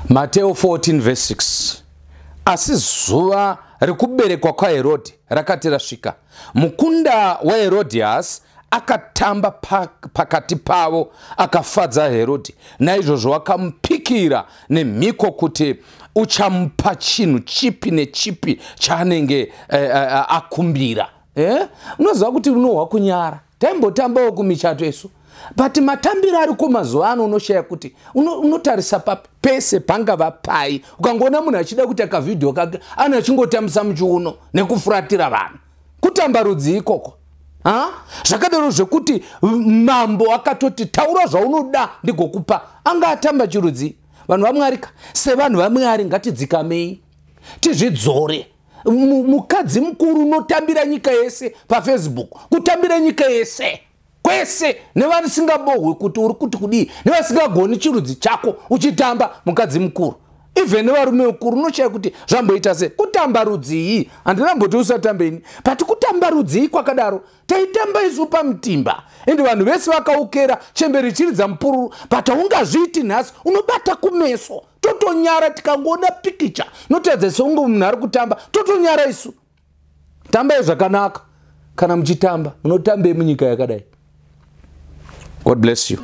Mateo 14 verse 6. Asi zuva rekuberekwa kwaHerodhi rakati rasvika, mukunda waHerodhiasi akatamba pakati pavo, akafadza Herodhi. Naizvozvo akamupikira nemhiko kuti uchamupa chinhu chipi nechipi chaanenge akumbira. Unoziva kuti unohwa kunyara. Taimbotambawo kumichato isu, but matambiro ariko mazuva ano unoshaya kuti unotarisa papi, pese pangava pai. Ukangoona munhu achida kuita kavhidhiyo kake, ane achingotambisa muchiuno nekufuratira vanhu. Kutamba rudzi ikoko? Zvakadaro zvekuti mambo akatoti, "Taura zvaunoda ndigokupa." Anga atamba chirudzi? Vanhu vaMwarika, sevanhu vaMwari, ngatidzikamei, tizvidzore. Mukadzi mukuru unotambira nyika yese paFacebook, kutambira nyika yese kwese, nevasingabohwi kuti uri kuti kudii, nevasingagoni chirudzi chako, uchitamba. Mukadzi mukuru, even nevarume mukuru, unoshaya kuti zvamboita sei. Kutamba rudzii? Handinamboti usatambeni, but kutamba rudzii kwakadaro? Taitamba isu pamutimba, ende vanhu vese vakaukera, chemberi chiridza mupururu. But haungazviiti nhasi, unobata kumeso, totonyara. Tikangoona pikicha notaridza seunge munhu ari kutamba, totonyara isu. Tambai zvakanaka. Kana muchitamba, munotambei munyika yakadai? God bless you.